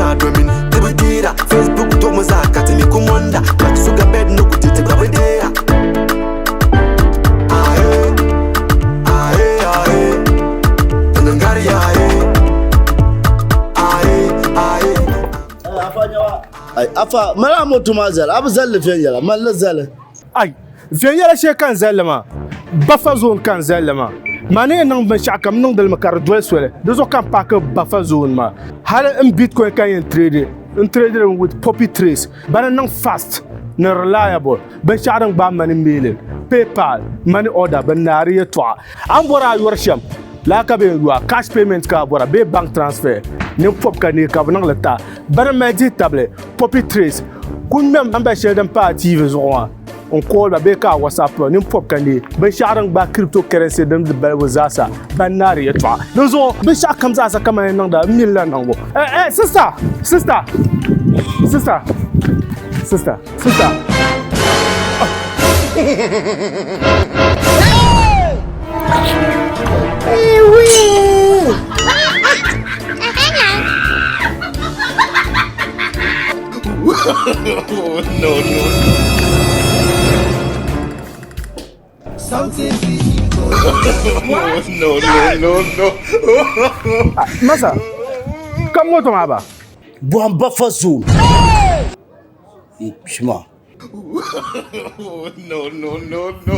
maa domin ti bi deera Facebook tuɣimi zaa ka ti mi ku monda ka ti suga bed ni ku ti ti gba bi deera Ahe, ahe, ahe Tinim gari ahe, ahe, ahe Afa nyawa. Ai afa mali a moto maa zali a bi zali li viɛnyɛla mali li zali. Ai, viɛnyɛla shee ka n zali li maa, buffer zone ka n zali li maa. Maa ni yɛn niŋ binshɛɣu kam n niŋdi li mi ka di doli soli, di zuɣu ka n paaki buffer zone maa. Hali n bitcoin ka n yɛn trade, n trade li mi with poppy trace. Bana niŋ fast ni reliable, binshɛɣu din gbaai money mailing, paypal, money order, bɛ naari yɛltɔɣa. A ni bɔri a yɔri shɛm, lala ka bɛ yɛn yo a, cash payment ka a bɔra bee bank transfer, nini pɔbi ka neei ka bɛ niŋ li ti a. Bana mali dihi tabili poppy trace. Ku ŋmɛm namba shɛli din pa a TV zuɣu maa n call ba bee ka a WhatsApp ba nini pɔbi ka neei binshɛɣu din gbaai cryptocurrency din di balibu zaasa ban naari yɛltɔɣa. Dinzuɣu binshɛɣu kam zaasa kamani niŋda m mini la niŋbu. Eh eh sister sister sister sister sister. No, no. Something No, no, no, no. Masa, kam moto maa ba? Bɔhim bafa zone. N kpima. No, no, no, no.